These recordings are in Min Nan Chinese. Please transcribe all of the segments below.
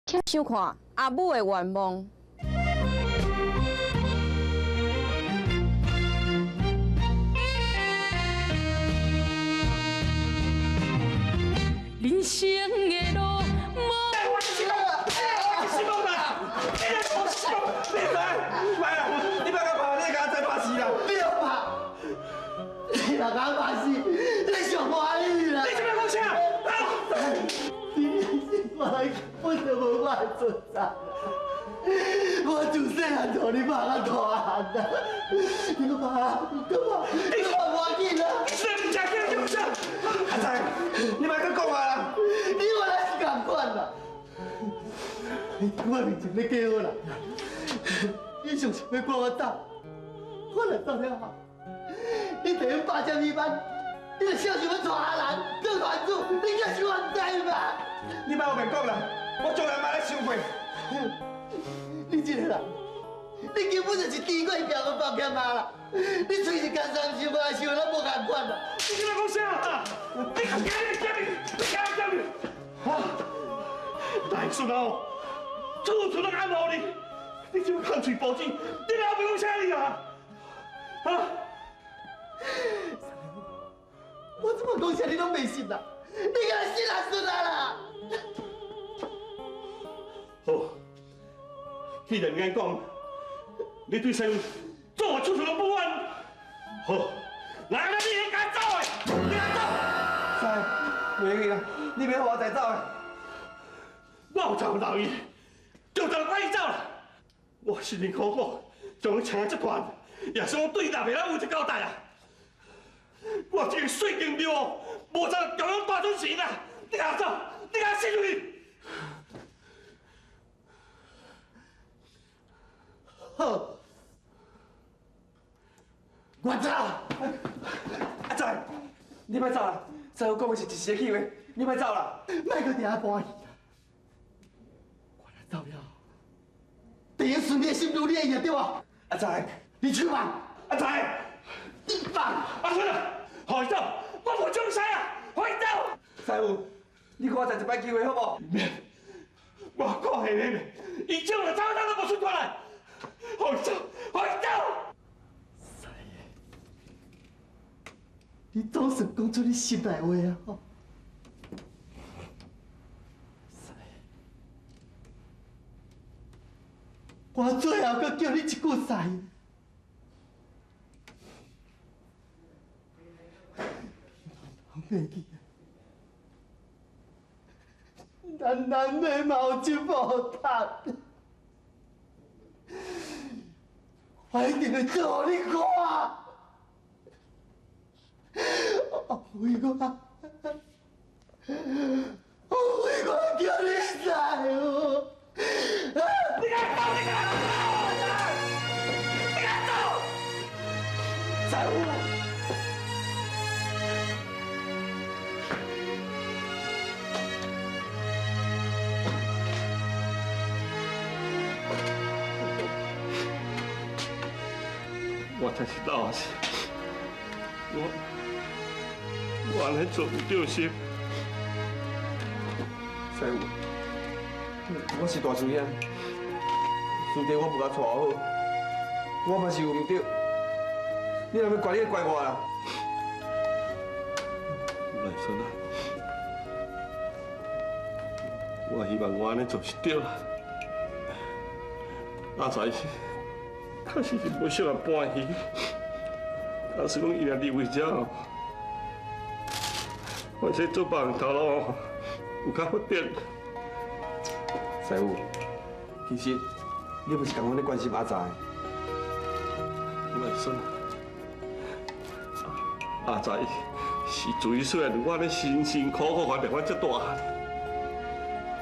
请收看阿母的愿望。人生的路，我是梦啊！我是梦啊！你是梦，你来，来啊！你别甲拍，你甲我再拍死啦！你又拍，你若甲我拍死，你上欢喜啦！你这欲讲啥？你我根本就无我的存在。我自细汉予你拍到大汉啊，你阁拍，阁拍，你阁无要紧啊！你这毋食惊叫啥？阿财，你莫阁讲啊啦！你原来是仝款啦！你伫我面前咧假好人，你上想欲赶我走，我若走了后，你提阮百只米班，你就笑想欲娶阿兰做团主，你叫是我毋知吗？你莫胡面讲啦，我从来毋捌咧想过。你这个人，你根本就是猪过瓢个包欠仔啦！你喙是干三想，我想拢无仝款啦！你这欲讲啥啊？你较惊你惊你，你惊惊你！啊！大孙哦，处处拢暗号你，你这空喙报纸，你老爸讲啥你啊？啊！我这么讲啥你拢袂信啦？你敢信啊信啊啦！好，既然你按讲，你对师做我处处拢不安。好，来来，你先敢走的，你敢走。师，袂去啦，你免予我再走的。我有走留伊，就当赶伊走啦。我辛辛苦苦将伊请这款，也是我对老爸有一交代啊。我这个税金庙，无怎中央大准时啦。你敢走？你敢死出去？好，我走。阿财，你莫走啦！师父讲的是一时的气话，你莫走啦！莫阁伫遐搬戏啦！我若走了，第一顺你的心如你的意对无？阿财，你去吧。阿财，你放。阿孙啊，予伊走，我无种使啊，予伊走。师父，你给我再一摆机会好无？免，我看下你，伊种了走走都无出过来。予伊走，予伊走。师爷，你总算讲出你心内话啊！吼，师爷，我最后阁叫你一句师爷，你袂记啊？咱难免嘛有这步读。我一定会做予你看，后悔我，后悔我叫你师父。你敢走？你敢走？你敢走？师父。我才是老实，我按呢做有对心。师父，我是大师兄，师弟我无共带好，我嘛是有毋对，你若欲怪你怪我啦。内孙啊，我希望我按呢做是对啦。阿财确实是无适合搬戏，假使讲伊若离位遮，或者做别人头路有较好点。师父，其实你不是仝款咧关心阿财。内孙，阿财是自细汉我咧辛辛苦苦把我这大汉，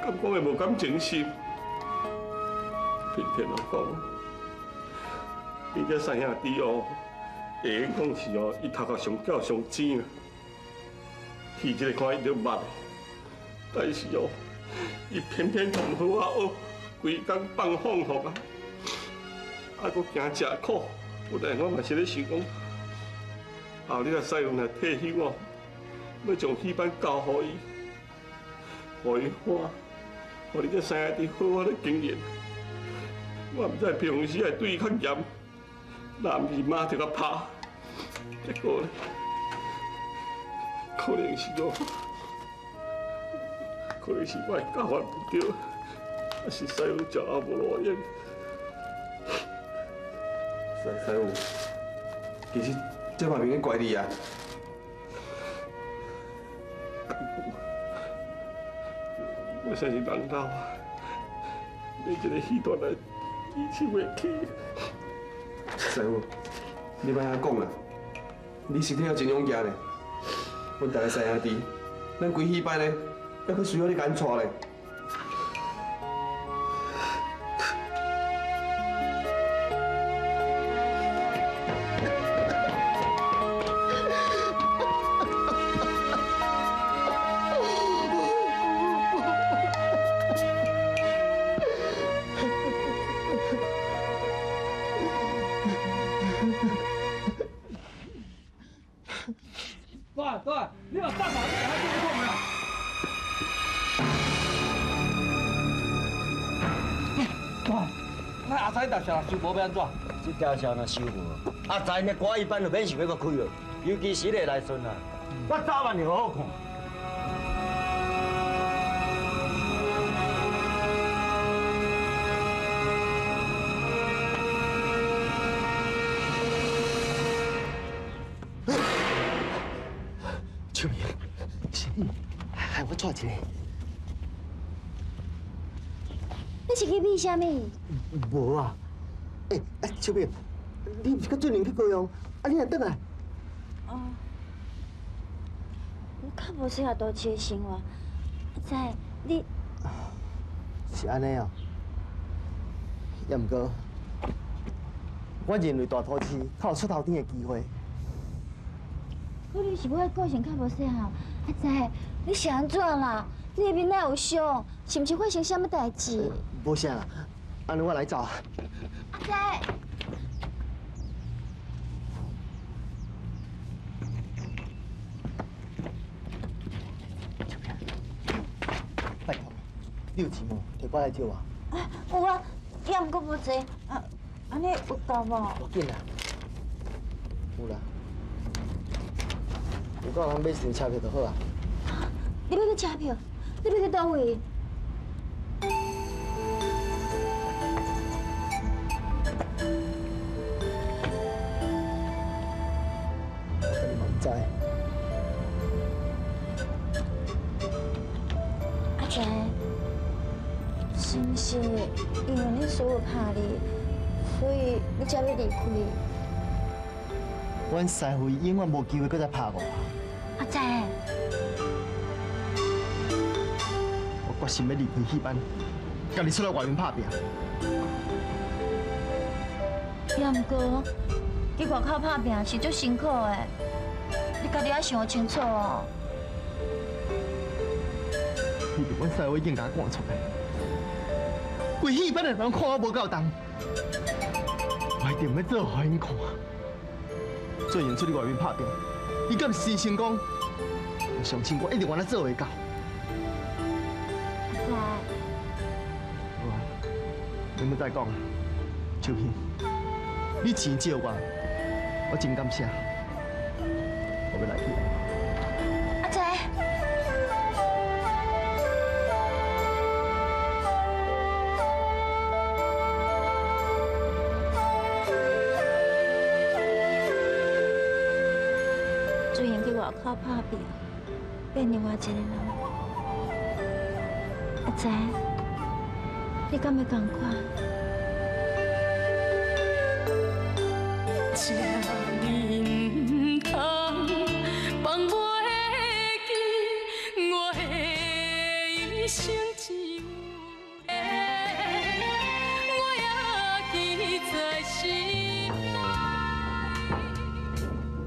敢讲会无感情心？偏偏人讲，你这三兄弟哦，会用讲是哦，伊头壳上巧上精啊，戏这个看伊就捌的，但是哦，伊偏偏就毋好仔学，规工放放放啊，啊，阁惊食苦。本来我嘛是咧想讲，后日啊，师父若退休哦，欲将戏班交予伊，予伊看，予你這三兄弟好好咧經營。我毋知平常時會對伊較嚴，若毋是媽就共拍，結果咧，可能是我，可能是我的教法毋對，還是師傅食也無路用。師傅，其實這嘛袂用怪你啊。我實是人老啊，你這個戲段來支持袂起。師傅，你莫按呢講啦，你身體猶真勇健咧，阮逐个師兄弟，咱規戲班咧，猶閣需要你共阮帶咧。大，你嘛等下，你等下做讲啊！大，那阿财条线收无欲按怎？这条线若收无，阿财呢歌艺班就免想欲阁开了，尤其是个来孙啊，我早晚会好好看。秋明，是你害我错一个。你是去比啥物？无啊。欸，秋明，你毋是佮俊玲去高雄，啊，你若转来？哦，我较无适合都市的生活。阿财，你是按呢哦。也毋过，我认为大都市较有出头天的机会。可能是我的个性较无适合。阿财，你是按怎啦？你的面哪有伤？是毋是发生啥物代志？无啥啦，按呢我来走啊。阿财，拜托，你有钱无？提我来借我。啊，有啊，也毋过无济。啊，按呢有够无？无紧啦，有啦，有够通买一张车票就好啊。你欲去车票？你欲去佗位？我嘛毋知。阿财，是毋是因为恁师傅拍你，所以你才欲离开？阮师傅永远无机会阁再拍我。阿财，我决心欲离开戏班，家己出来外面拍拼。也毋过，去外口拍拼是足辛苦的，你家己爱想清楚哦。你伫阮师傅已经共我赶出来，规戏班的人看我无够重，我一定欲做予𪜶看。做人出去外面拍拼，伊敢是成功？我相信我一定有法做会到。阿财，好啊，你莫再讲啊，秋萍，你钱借我，我真感谢。我欲来去。阿财。最近去外口拍拼，变另外一个人。阿财，你敢会仝款？这呢毋通放袂记，我的一生只有你，我也记在心内。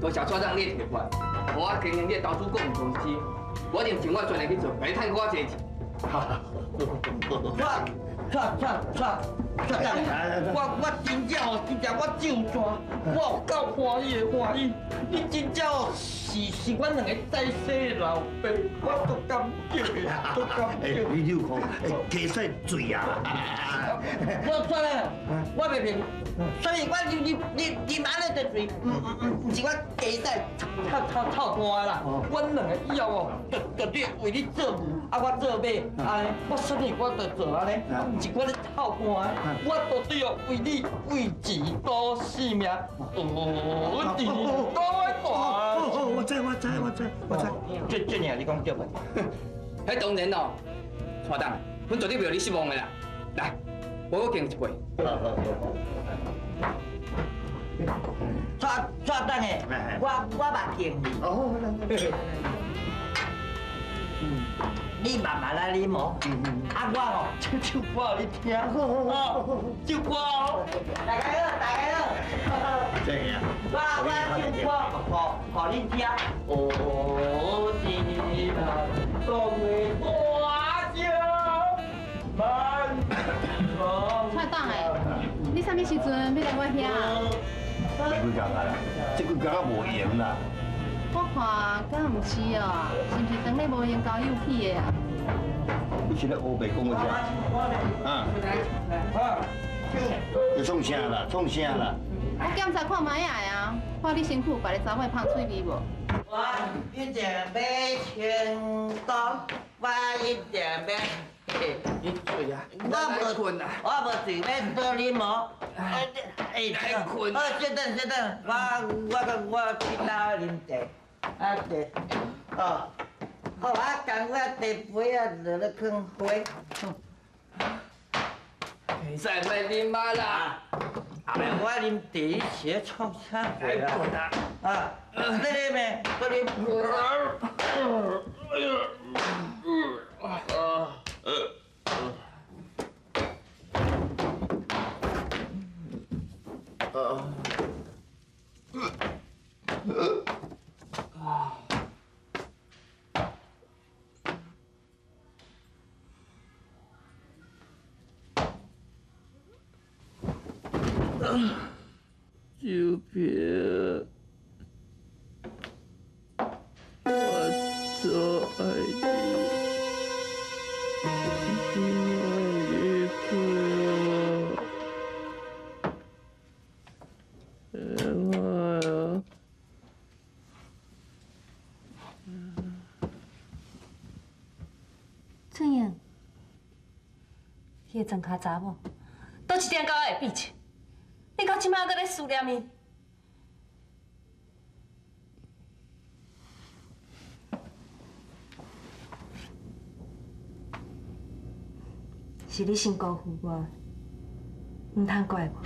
多谢所长你的提拔，予我经营你的投资顾问公司，我一定尽我全力去做，共你趁阁较济钱。哈哈，擦擦擦擦。我真正哦，真正我酒泉，我有够欢喜的欢喜。你真正哦是阮两个在世的老爸，我足感激的，足感激。你有看，加细醉啊！我算了，我袂骗，所以我你安尼就醉，毋是我加细臭臭臭干啦。阮两个以后哦，绝对为你做牛，啊我做马，按呢，我啥物我都做按呢，毋是我咧臭干，我绝对哦为你为钱赌性命，赌钱赌大。我知我知我知我知。这这尔你讲对无？彼当然咯，蔡董，阮绝对袂予你失望的啦。来，我阁敬一杯。蔡蔡董的，我嘛敬你。哦，你慢慢来啉哦，啊我吼唱唱歌予你听，哦，唱歌哦，大家好，大家好。这样。我唱歌，予恁听。哦，是南东的大江万蔡董的，你啥物时阵欲来我遐？这几工啊啦，这几工啊无闲啦。我看敢毋是哦，是毋是当咧无闲交友去的啊？你是咧乌白讲个啥？啊？你创啥啦？创啥啦？我检查看觅仔啊，看你身躯别个查某会芳喙味无？我一定欲成功，我一定欲。你醉啊！我无困啊！我无醉，欲倒啉无？哎，来困！哦，稍等稍等，我去倒啉茶，啊茶，哦，好啊，共我茶杯啊落咧囥花。袂使莫啉啊啦！我啉茶是咧创啥货啦？啊，你啉未？我啉。秋萍，我足爱你，你莫离开我，我。春英，彼个庄跤查某，佗一点到我会变质？你到这摆阁咧思念伊？是你先辜负我，毋通怪我。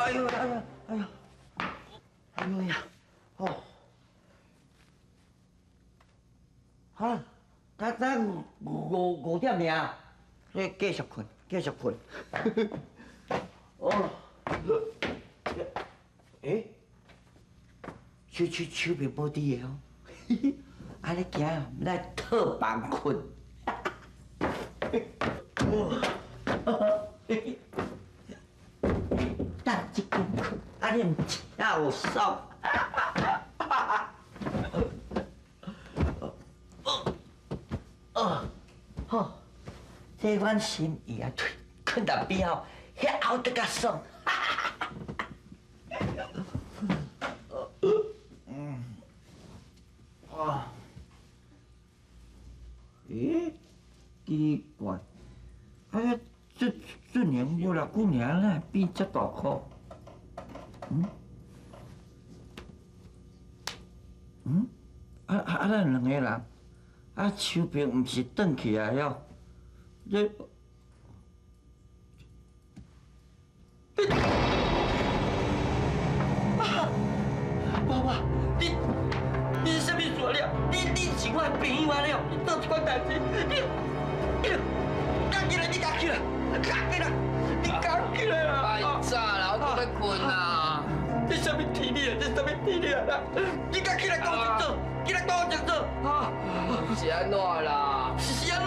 哎呦哎呦哎呦，哎呦呀，哦，好，才才五点尔，所以继续困，继续困。哦，欸，手臂无伫的哦，按呢行，来套房困。等这间困，按呢毋真有爽。哦，好，这阮心意啊，困到边吼，遐熬得较爽。哦，咦，奇怪，啊，这这年无偌久尔，哪会变这大箍？嗯？嗯？啊，咱两个人，啊手臂毋是转起来了？这，啊！爸爸，你是啥物做了？你是我我的朋友安尼哦，你做这款代志，你你，赶起来，你赶起来，赶起来，你赶起来啦！太早啦，我阁欲睏啦。这啥物天理啊？这啥物天理啊？你赶起来讲清楚，起来讲清楚啊！是按怎啦？是按怎？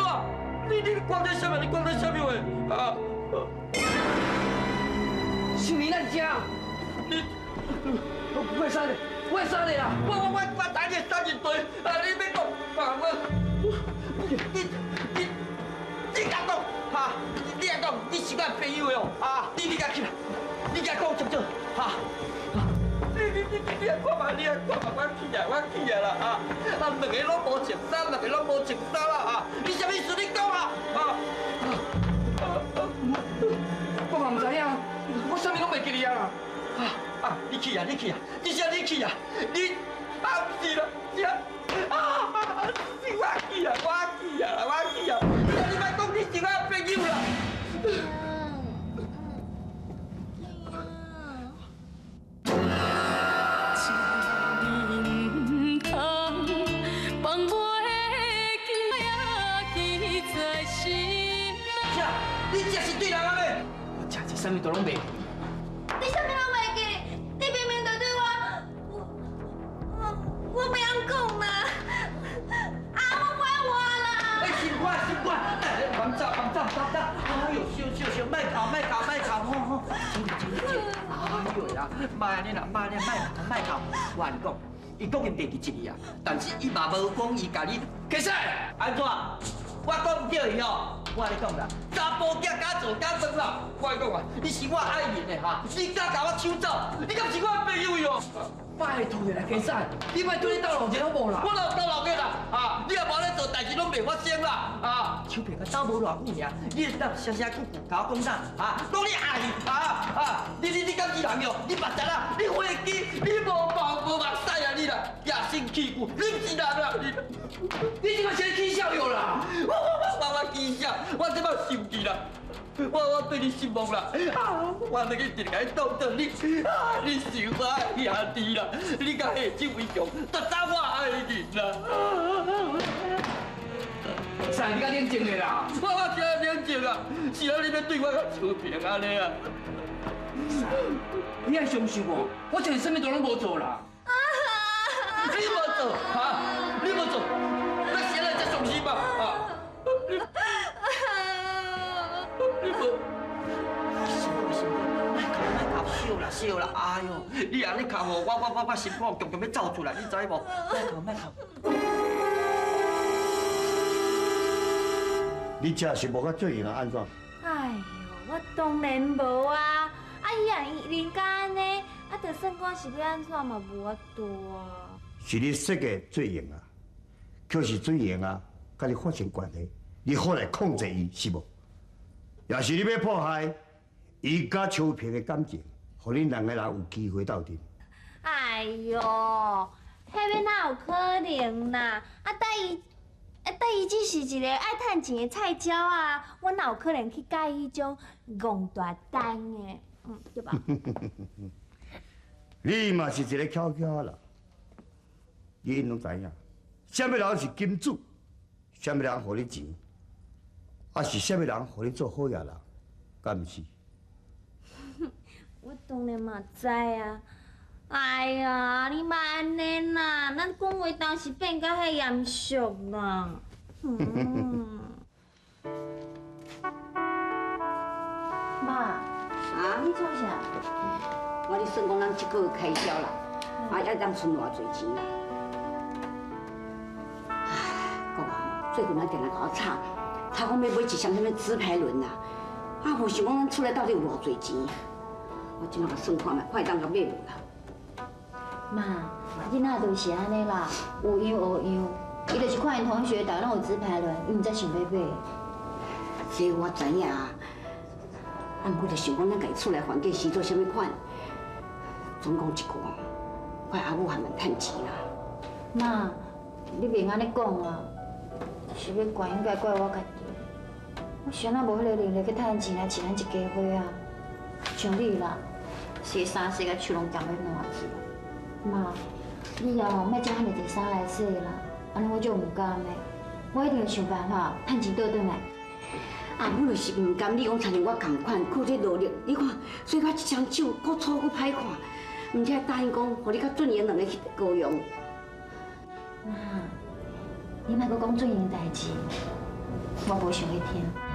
你讲这啥物？你讲这啥物话？啊！是你咱家，你我杀你，我杀你啦！我等你三一对，啊！你别讲，啊我，你敢讲？哈！你敢讲？你是我朋友的哦！啊！你敢起来？你敢讲清楚？哈！你也看嘛，你也看嘛，我起来，我起来啦！啊！啊，两个拢无穿衫，两个拢无穿衫啦！啊！你啥物意思？你讲啊！啊！我嘛毋知影，我啥物拢袂记得啊！啊啊！你去啊！你去啊！你啥？你去啊！你啊，毋是啦，是啊！啊！是我去啊！我去啊！我去啊！你莫讲你是我朋友啦！你这是对人安尼？我真是啥物都拢袂记。你啥物拢袂记？你明明就对我，我袂晓讲啦。啊，我不爱活啦！哎，心肝心肝，别走别走别走！哎呦，烧烧烧，莫哭莫哭莫哭，吼吼，静静静。哎呦啦，莫按呢啦，莫按呢，莫哭莫哭。我跟你讲，伊讲伊袂记一个啊，但是伊嘛无讲伊共你。其实按怎？我讲毋对伊哦，我跟你讲啦，查甫囝敢做敢当啦。我跟你讲啊，你是我爱人的哈，你敢共我抢走？你敢是我的朋友哟？拜托你啦，其实你莫对你斗老热好无啦？我哪有斗老热啦？啊，你若无咧做代志，拢袂发生啦。啊，手皮甲斗无偌久尔，你会当声声句句共我讲啥？啊，讲你爱伊啊啊！你敢是人哟？你目睭啊？你飞机？你无毛无目屎啊你啦！野性气骨，你毋是人啦！你这摆是起笑哟啦！我起笑，我这摆生气啦！我对你失望啦！啊，我欲去直共你当做你啊，你是我的兄弟啦！你佮谢周伟强夺走我爱人啦！三，你较冷静下啦！我真冷静啊！是啊，你欲对我较秋平按呢啊？你爱相信我，我真是啥物都拢无做啦！你无做哈？你无做，那谁来才相信嘛？啊！你无，辛苦辛苦，莫哭莫哭，笑啦笑啦，哎呦，你按呢哭吼，我心肝强强欲走出来，你知无？莫哭莫哭。你这是无甲做用啊？按怎？哎呦，我当然无啊！啊，伊若人家按呢，啊，就算讲是欲按怎嘛，无法度啊。是你设计做用啊，可是做用啊，佮你发生关系，你好来控制伊，是无？也是你欲破坏伊佮秋萍的感情，予恁两个人有机会斗阵。哎呦，彼欲哪有可能啦？啊，但伊只是一个爱趁钱的菜鸟啊，我哪有可能去佮意彼种戆大单的？嗯，对吧？你嘛是一个巧巧啦，你𪜶拢知影，啥物人是金主，啥物人予你钱，啊是啥物人予你做好野人，敢毋是？我当然嘛知啊。哎呀，你莫按呢啦，咱讲话当时变甲遐严肃啦。嗯。妈，啊，你创啥？我咧算讲咱这个月开销啦，啊，犹当存偌济钱啦。唉，讲啊，最近咱定定共我吵，吵讲欲买一双啥物直排轮啦，啊，无想讲咱厝内到底有偌济钱。我这马算看觅，看会当共买无啦。妈，囡仔就是按呢啦，有样学样。伊就是看𪜶同学逐个拢有直排轮，伊毋才想欲买。这我知影啊，啊，毋过就想讲咱家己厝内环境是做啥物款，总讲一句，我阿母还蛮趁钱啦。妈，你袂按呢讲啊，是欲怪应该怪我家己。我是按怎无彼个能力去趁钱来饲咱一家伙啊？像你啦，洗衫洗甲手拢咸欲烂去。妈，你以后莫借遐尔济衫来洗啦，按呢我足毋甘的，我一定會想辦法趁錢倒轉來。阿母就是毋甘你講親像我仝款，靠這勞力，你看，所以我一雙手閣粗閣歹看，毋才答應講，予你佮俊英兩个去高雄。媽，你莫閣講俊英的代誌，我無想欲聽。